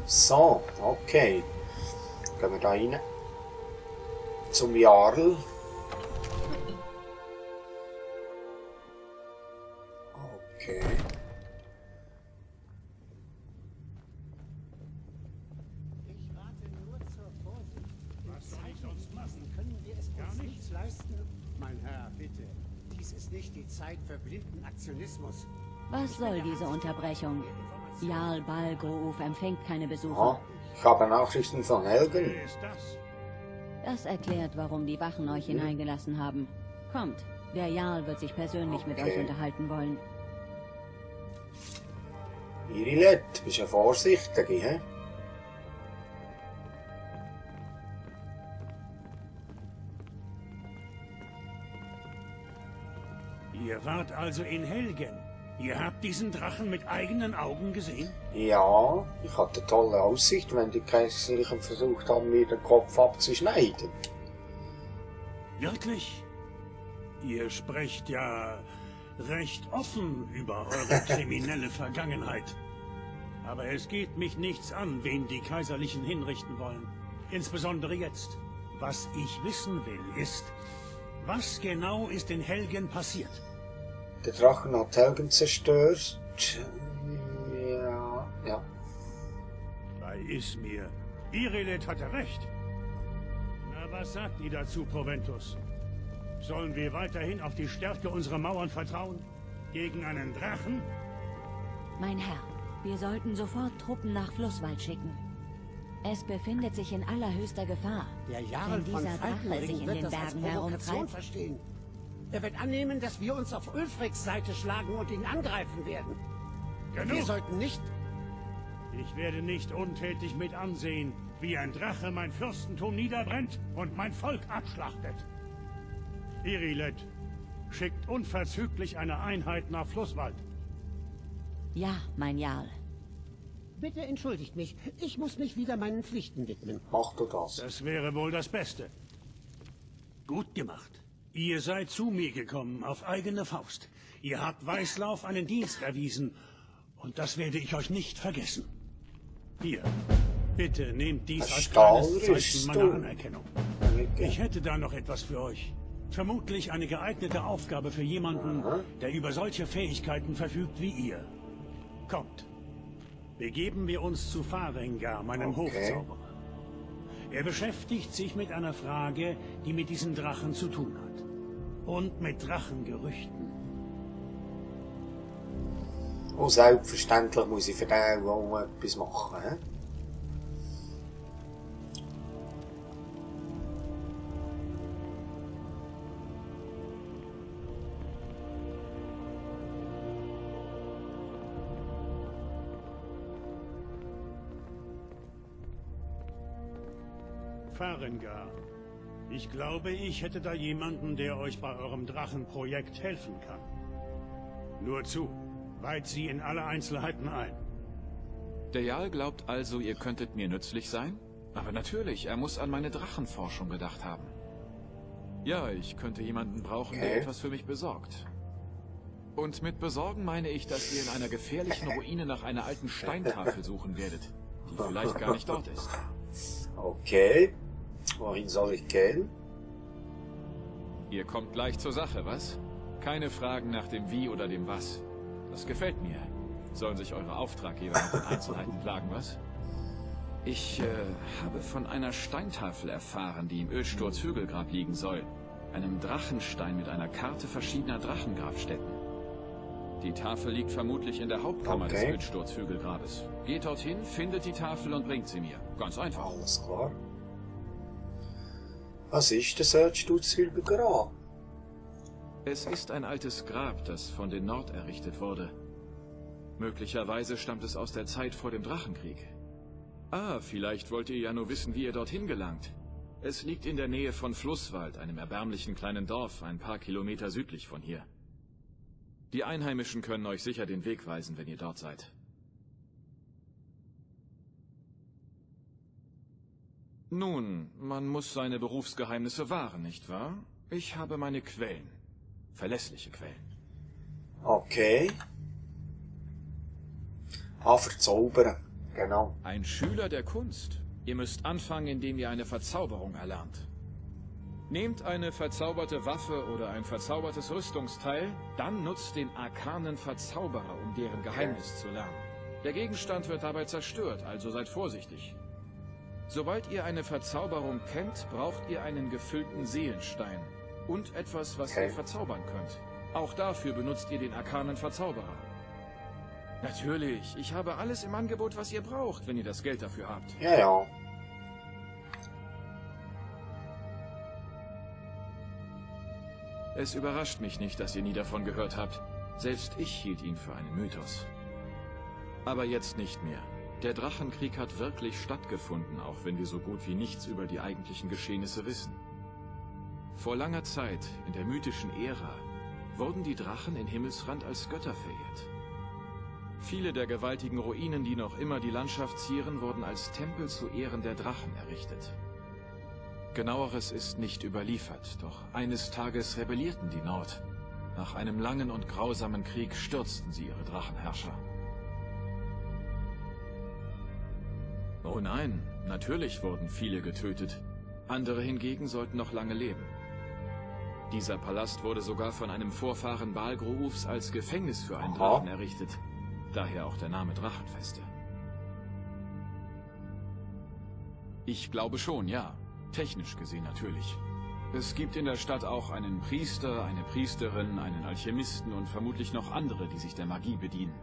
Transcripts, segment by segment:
So, okay. Gehen wir da rein. Zum Jarl. Okay. Ich rate nur zur Vorsicht. Was soll ich sonst machen? Können wir es uns nicht leisten? Mein Herr, bitte. Dies ist nicht die Zeit für blinden Aktionismus. Was soll diese Unterbrechung? Jarl Balgruf empfängt keine Besucher. Ah, ich habe Nachrichten von Helgen. Wer ist das? Das erklärt, warum die Wachen euch hineingelassen haben. Kommt, der Jarl wird sich persönlich mit euch unterhalten wollen. Irilet, du bist ja vorsichtig, hä? Ihr wart also in Helgen. Ihr habt diesen Drachen mit eigenen Augen gesehen? Ja, ich hatte tolle Aussicht, wenn die Kaiserlichen versucht haben, mir den Kopf abzuschneiden. Wirklich? Ihr sprecht ja recht offen über eure kriminelle Vergangenheit. Aber es geht mich nichts an, wen die Kaiserlichen hinrichten wollen. Insbesondere jetzt. Was ich wissen will, ist, was genau ist in Helgen passiert? Der Drachen hat Helgen zerstört. Ja. Bei Ismir. Irilet hatte recht. Na, was sagt ihr dazu, Proventus? Sollen wir weiterhin auf die Stärke unserer Mauern vertrauen? Gegen einen Drachen? Mein Herr, wir sollten sofort Truppen nach Flusswald schicken. Es befindet sich in allerhöchster Gefahr. Der Jarl wenn von dieser Drache sich Falkenring in wird den das als Bergen Provokation herumtreibt. verstehen. Er wird annehmen, dass wir uns auf Ulfriks Seite schlagen und ihn angreifen werden. Wir Genug! sollten nicht... Ich werde nicht untätig mit ansehen, wie ein Drache mein Fürstentum niederbrennt und mein Volk abschlachtet. Irilet, schickt unverzüglich eine Einheit nach Flusswald. Ja, mein Jarl. Bitte entschuldigt mich, ich muss mich wieder meinen Pflichten widmen. Mach du das. Das wäre wohl das Beste. Gut gemacht. Ihr seid zu mir gekommen, auf eigene Faust. Ihr habt Weißlauf einen Dienst erwiesen. Und das werde ich euch nicht vergessen. Hier, bitte nehmt dies als kleines Zeichen meiner Anerkennung. Ich hätte da noch etwas für euch. Vermutlich eine geeignete Aufgabe für jemanden, der über solche Fähigkeiten verfügt wie ihr. Kommt, begeben wir uns zu Farengar, meinem Hofzauberer. Er beschäftigt sich mit einer Frage, die mit diesen Drachen zu tun hat. Und mit Drachengerüchten. Und selbstverständlich muss ich für den auch etwas machen. He? Farengar. Ich glaube, ich hätte da jemanden, der euch bei eurem Drachenprojekt helfen kann. Nur zu, weiht sie in alle Einzelheiten ein. Der Jarl glaubt also, ihr könntet mir nützlich sein? Aber natürlich, er muss an meine Drachenforschung gedacht haben. Ja, ich könnte jemanden brauchen, der etwas für mich besorgt. Und mit besorgen meine ich, dass ihr in einer gefährlichen Ruine nach einer alten Steintafel suchen werdet, die vielleicht gar nicht dort ist. Okay. Wohin soll ich gehen? Ihr kommt gleich zur Sache, was? Keine Fragen nach dem Wie oder dem Was. Das gefällt mir. Sollen sich eure Auftraggeber mit den Einzelheiten plagen, was? Ich habe von einer Steintafel erfahren, die im Ölsturz Hügelgrab liegen soll. Einem Drachenstein mit einer Karte verschiedener Drachengrabstätten. Die Tafel liegt vermutlich in der Hauptkammer des Ölsturz Hügelgrabes. Geht dorthin, findet die Tafel und bringt sie mir. Ganz einfach. Alles klar. Was ist das Ölsturz-Hügelgrab? Es ist ein altes Grab, das von den Nord errichtet wurde. Möglicherweise stammt es aus der Zeit vor dem Drachenkrieg. Ah, vielleicht wollt ihr ja nur wissen, wie ihr dorthin gelangt. Es liegt in der Nähe von Flusswald, einem erbärmlichen kleinen Dorf, ein paar Kilometer südlich von hier. Die Einheimischen können euch sicher den Weg weisen, wenn ihr dort seid. Nun, man muss seine Berufsgeheimnisse wahren, nicht wahr? Ich habe meine Quellen. Verlässliche Quellen. Okay. Verzaubern. Genau. Ein Schüler der Kunst. Ihr müsst anfangen, indem ihr eine Verzauberung erlernt. Nehmt eine verzauberte Waffe oder ein verzaubertes Rüstungsteil, dann nutzt den arkanen Verzauberer, um deren Geheimnis zu lernen. Der Gegenstand wird dabei zerstört, also seid vorsichtig. Sobald ihr eine Verzauberung kennt, braucht ihr einen gefüllten Seelenstein und etwas, was ihr verzaubern könnt. Auch dafür benutzt ihr den arkanen Verzauberer. Natürlich, ich habe alles im Angebot, was ihr braucht, wenn ihr das Geld dafür habt. Ja, ja. Es überrascht mich nicht, dass ihr nie davon gehört habt. Selbst ich hielt ihn für einen Mythos. Aber jetzt nicht mehr. Der Drachenkrieg hat wirklich stattgefunden, auch wenn wir so gut wie nichts über die eigentlichen Geschehnisse wissen. Vor langer Zeit, in der mythischen Ära, wurden die Drachen in Himmelsrand als Götter verehrt. Viele der gewaltigen Ruinen, die noch immer die Landschaft zieren, wurden als Tempel zu Ehren der Drachen errichtet. Genaueres ist nicht überliefert, doch eines Tages rebellierten die Nord. Nach einem langen und grausamen Krieg stürzten sie ihre Drachenherrscher. Oh nein, natürlich wurden viele getötet. Andere hingegen sollten noch lange leben. Dieser Palast wurde sogar von einem Vorfahren Balgroufs als Gefängnis für einen Drachen errichtet. Daher auch der Name Drachenfeste. Ich glaube schon, ja. Technisch gesehen natürlich. Es gibt in der Stadt auch einen Priester, eine Priesterin, einen Alchemisten und vermutlich noch andere, die sich der Magie bedienen.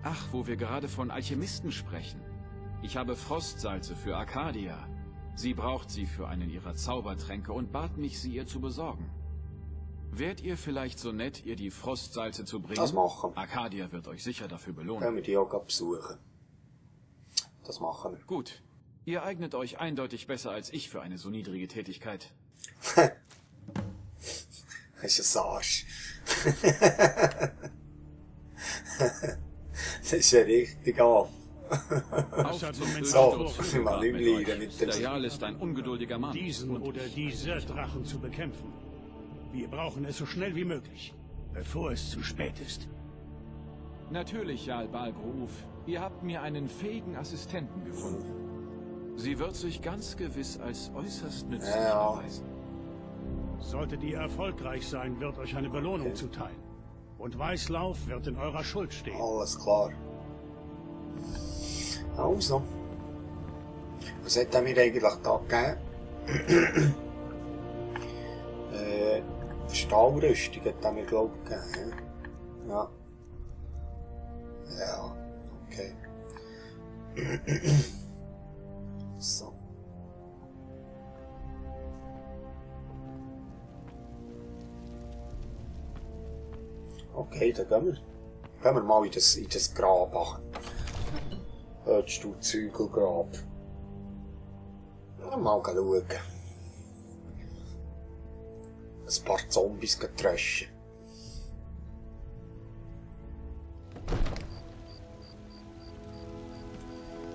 Ach, wo wir gerade von Alchemisten sprechen. Ich habe Frostsalze für Arcadia. Sie braucht sie für einen ihrer Zaubertränke und bat mich, sie ihr zu besorgen. Wärt ihr vielleicht so nett, ihr die Frostsalze zu bringen? Das machen. Arcadia wird euch sicher dafür belohnen. Können wir die auch besuchen. Das machen wir. Gut. Ihr eignet euch eindeutig besser als ich für eine so niedrige Tätigkeit. Das ist ein Arsch. Das ist ja richtig auf. So, mal im Liegen mit dem... Der Jarl ist ein ungeduldiger Mann. Diesen oder diese Drachen zu bekämpfen. Wir brauchen es so schnell wie möglich, bevor es zu spät ist. Natürlich, Jarl Balgrouf. Ihr habt mir einen fähigen Assistenten gefunden. Sie wird sich ganz gewiss als äußerst nützlich erweisen. Solltet ihr erfolgreich sein, wird euch eine Belohnung zuteil. Und Weißlauf wird in eurer Schuld stehen. Alles klar. Also. Was hat er mir eigentlich da gegeben? Stahlrüstung hat er mir, glaube ich, gegeben. Ja. Ja, okay. So. Okay, dann gehen wir. Gehen wir mal in das Grab. Hörst du Zügelgrab? Mal schauen. Ein paar Zombies getröschen.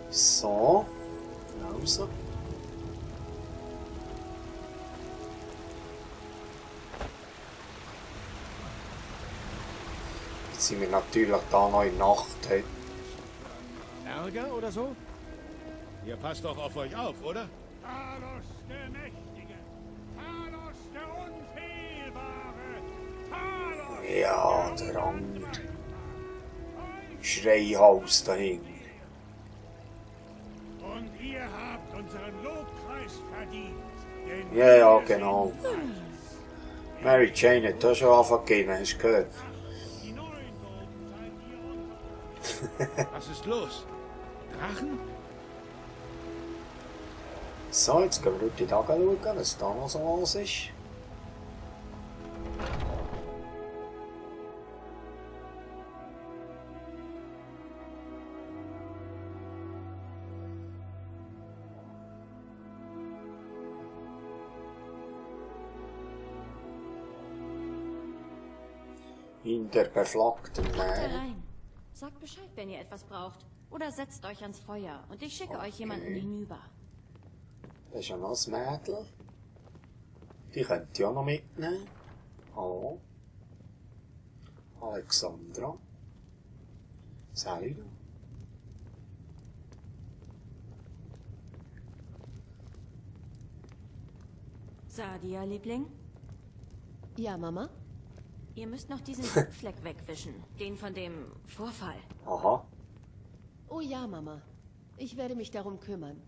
So. Also. Jetzt sind wir natürlich da noch in Nacht. Hey. Ärger oder so? Ihr passt doch auf euch auf, oder? Talos der Mächtige! Talos der Unfehlbare! Talos! Ja, der andere. Schreihaus dahin. Und ihr habt unseren Lobpreis verdient. Denn Ja, ja, genau. Mary Jane hat da schon angefangen, hast du gehört? die Neuenburgen seid ihr uns. Was ist los? Drachen? So, jetzt gehen wir durch die Tage schauen, was da noch so los ist. In der beflaggten Meer. Herein. Sagt Bescheid, wenn ihr etwas braucht. Oder setzt euch ans Feuer und ich schicke euch jemanden hinüber. Das ist ja noch ein Mädel. Die könnt ihr auch noch mitnehmen. Hallo. Alexandra. Sally. Sadia, Liebling? Ja, Mama? Ihr müsst noch diesen Blutfleck wegwischen. Den von dem Vorfall. Aha. Oh ja, Mama. Ich werde mich darum kümmern.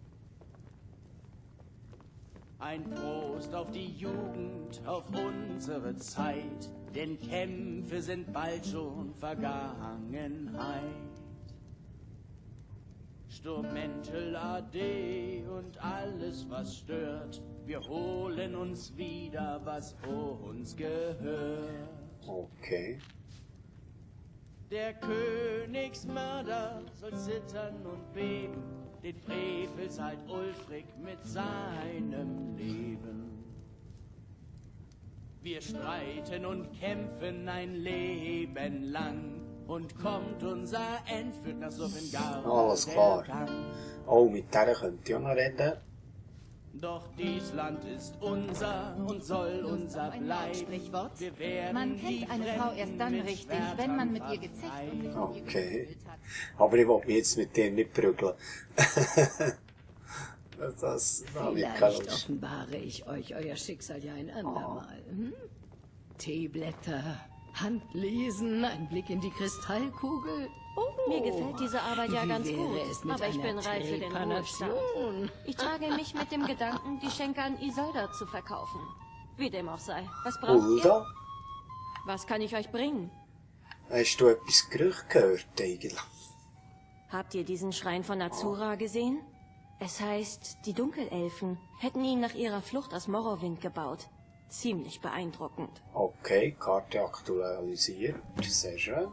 Ein Prost auf die Jugend, auf unsere Zeit, denn Kämpfe sind bald schon Vergangenheit. Sturmmäntel AD und alles, was stört, wir holen uns wieder, was uns gehört. Okay. Der Königsmörder soll zittern und beben, den Frevel zahlt Ulfric mit seinem Leben. Wir streiten und kämpfen ein Leben lang, und kommt unser End, führt nach Sovngarde. Alles klar. Oh, mit der könnt ihr noch reden. Doch dies Land ist unser und soll unser bleiben. Sprichwort. Wir werden Man kennt eine Frau erst dann richtig, wenn man mit ihr gezecht und sich um ihr Okay. geprügelt hat. Aber ich will mich jetzt mit dir nicht prügeln. Das habe ich keine Vielleicht Lust. offenbare ich euch euer Schicksal ja ein andermal. Hm? Teeblätter, Handlesen, ein Blick in die Kristallkugel. Oh, Mir gefällt diese Arbeit ja wie ganz wäre gut, es mit aber ich einer bin reif für den Trepanation? Ruhestand. Ich trage mich mit dem Gedanken, die Schenke an Isolda zu verkaufen. Wie dem auch sei. Was braucht ihr? Hulda? Was kann ich euch bringen? Hast du etwas Gerücht gehört eigentlich? Habt ihr diesen Schrein von Azura gesehen? Es heißt, die Dunkelelfen hätten ihn nach ihrer Flucht aus Morrowind gebaut. Ziemlich beeindruckend. Okay, Karte aktualisiert. Sehr schön.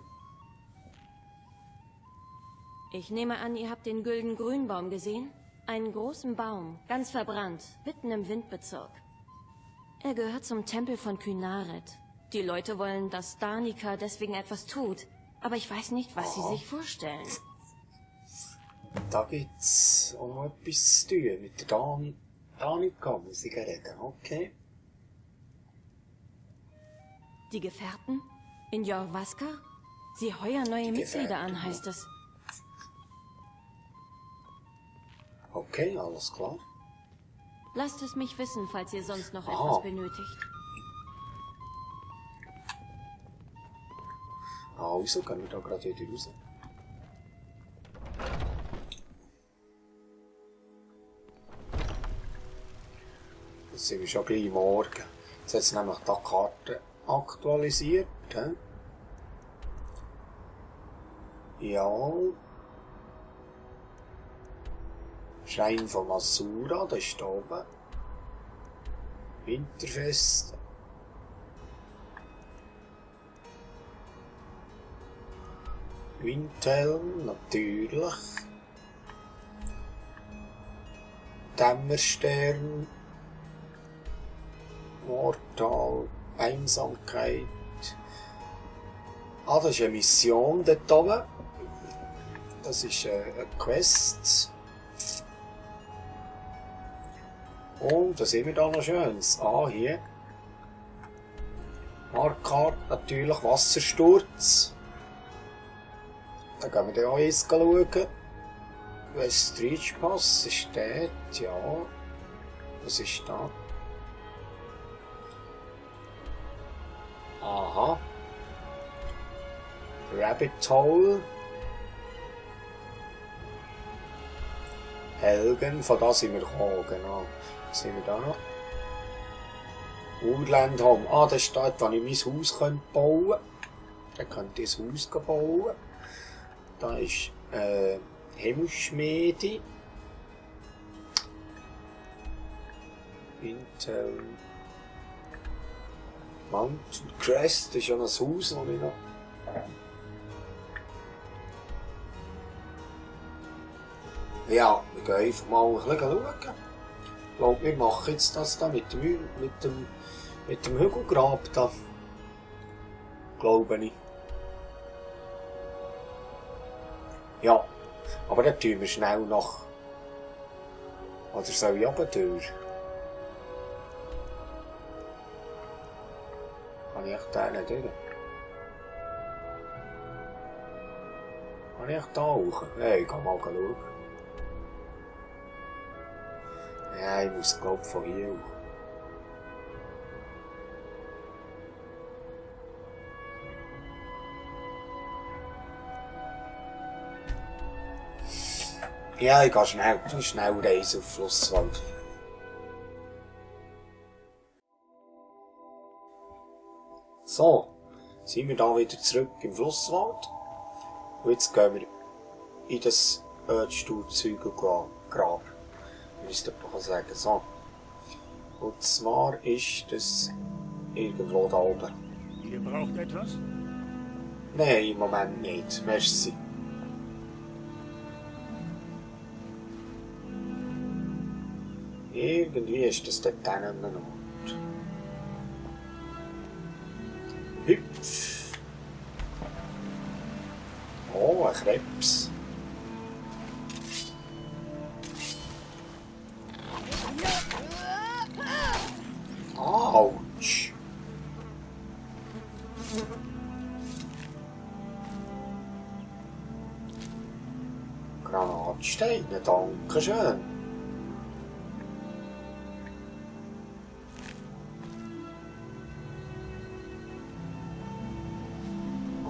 Ich nehme an, ihr habt den Gülden Grünbaum gesehen? Einen großen Baum, ganz verbrannt, mitten im Windbezirk. Er gehört zum Tempel von Kynaret. Die Leute wollen, dass Danica deswegen etwas tut. Aber ich weiß nicht, was sie sich vorstellen. Da gibt's auch noch etwas zu tun. Mit der Danica muss ich reden. Okay. Die Gefährten? In Jorvaska? Sie heuern neue Mitglieder an, heißt es. Okay, alles klar. Lasst es mich wissen, falls ihr sonst noch Ah. etwas benötigt. Also, gehen wir da gerade wieder raus. Jetzt sind wir schon gleich morgen. Jetzt hat es nämlich die Karte aktualisiert. He? Ja. Schrein von Azura, das ist da oben. Winterfest. Windhelm, natürlich. Dämmerstern. Mortal. Einsamkeit. Ah, das ist eine Mission dort oben. Das ist eine Quest. Und was sehen wir da noch Schönes? Ah, hier. Markkarte, natürlich Wassersturz. Da gehen wir dann auch eins schauen. West Reach Pass ist dort, ja. Was ist da? Aha. Rabbit Hole. Helgen, von da sind wir gekommen, genau. Was sind wir da noch? Woodland Home. Ah, das ist dort, wo ich mein Haus bauen könnte. Dann könnte ich ein Haus bauen. Da ist Himmelschmiede. Intel. Mountain Crest, das ist ja noch ein Haus, das ich noch. Ja, wir gehen einfach mal ein bisschen schauen. Ich glaube, wir machen jetzt das da mit dem Hügelgrab da. Glaube ich. Ja, aber dann tun wir schnell noch. Oder soll ich runter durch? Kann ich echt da nicht durch? Kann ich echt da hoch? Hey, ich kann mal schauen. Ja, ich muss glaube von hier hoch. Ja, ich gehe schnell reisen auf Flusswald. So, sind wir da wieder zurück im Flusswald. Und jetzt gehen wir in das Erdstuhlzeugelgrab. Müsste man sagen. So. Und zwar ist das irgendwo da oben. Ihr braucht etwas? Nein, im Moment nicht. Merci. Irgendwie ist das dort an einem Ort. Hüpf. Oh, ein Krebs. Autsch. Granatsteine, danke schön.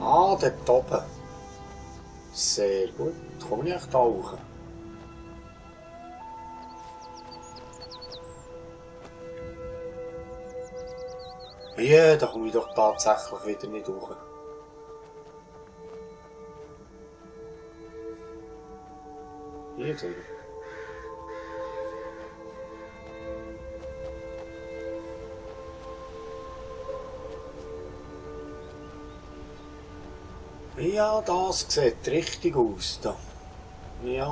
Ah, dort oben. Sehr gut. Komme ich echt tauchen? Ja, da komme ich doch tatsächlich wieder nicht hoch. Hier drüben. Ja, das sieht richtig aus da. Ja.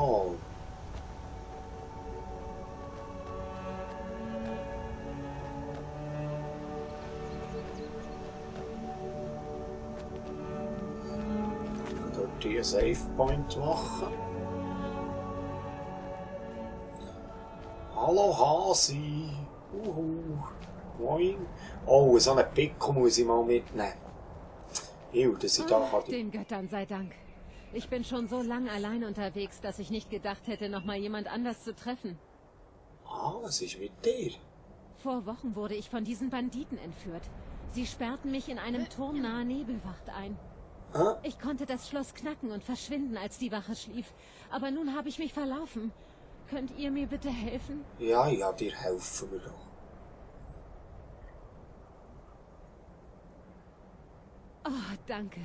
Dort hier einen Save Point machen. Hallo Hasi. Moin. Oh, so einen Pickel muss ich mal mitnehmen. Dass ich da hatte. Den Göttern sei Dank. Ich bin schon so lang allein unterwegs, dass ich nicht gedacht hätte, noch mal jemand anders zu treffen. Ah, was ist mit dir? Vor Wochen wurde ich von diesen Banditen entführt. Sie sperrten mich in einem Turm nahe Nebelwacht ein. Ich konnte das Schloss knacken und verschwinden, als die Wache schlief. Aber nun habe ich mich verlaufen. Könnt ihr mir bitte helfen? Ja, dir helfen wir doch. Oh, danke.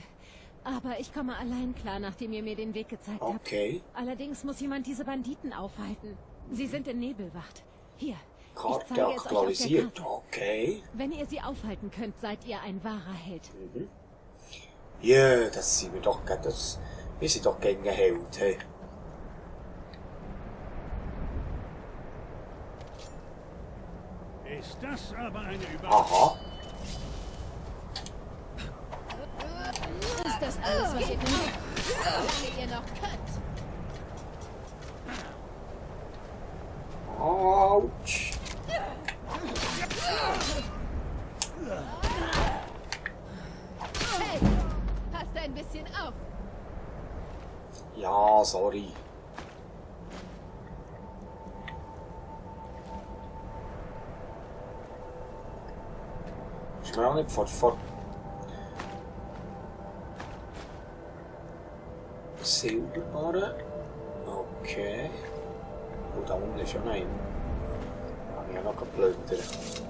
Aber ich komme allein klar, nachdem ihr mir den Weg gezeigt habt. Okay. Allerdings muss jemand diese Banditen aufhalten. Sie sind in Nebelwacht. Hier, Karte ich zeige es euch auf der aktualisiert. Karte. Okay. Wenn ihr sie aufhalten könnt, seid ihr ein wahrer Held. Ja, das sind wir doch. Wir sind doch gegen einen Held. Hey. Ist das aber eine Überraschung? Aha. Ist das alles, was ihr könnt? Solange ihr noch könnt. Autsch. Hey, passt ein bisschen auf. Ja, sorry. Ist mir auch nicht vor Silberbarren. Okay. Und da unten ist ja noch ein. Da habe ich ja noch geplündert.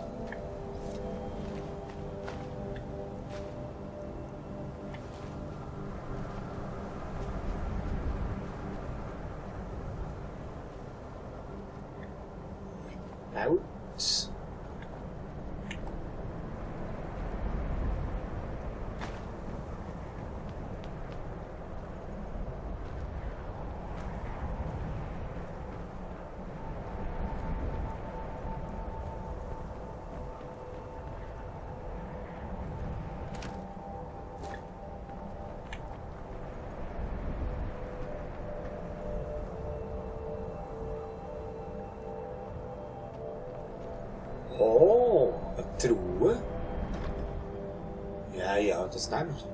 Out. Oh, eine Truhe? Ja, das nehmen wir.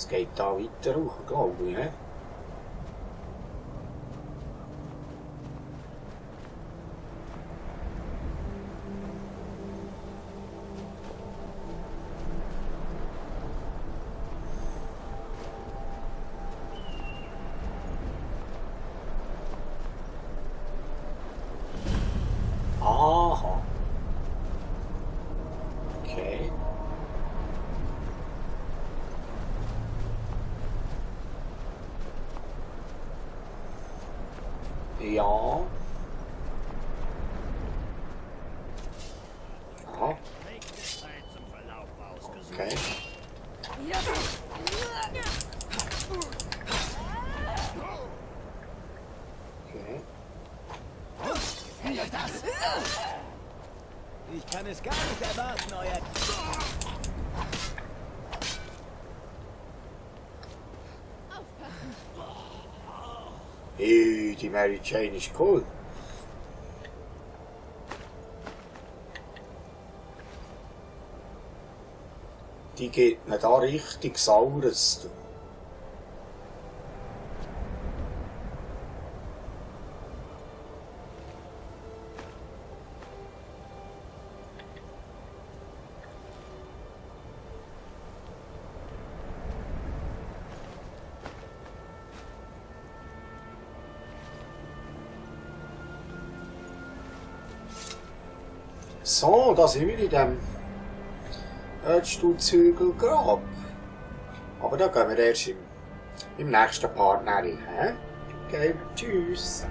Es geht da weiter hoch, glaube ich. He? Aha. Okay. Ja. Aha. Okay. Okay. Ich kann es gar nicht erwarten, euer... Hey, die Mary Jane ist cool. Die geht mir da richtig Saures. So, da sind wir in dem Ödstuhlzügelgrab. Aber da gehen wir erst im nächsten Part rein. Okay, tschüss.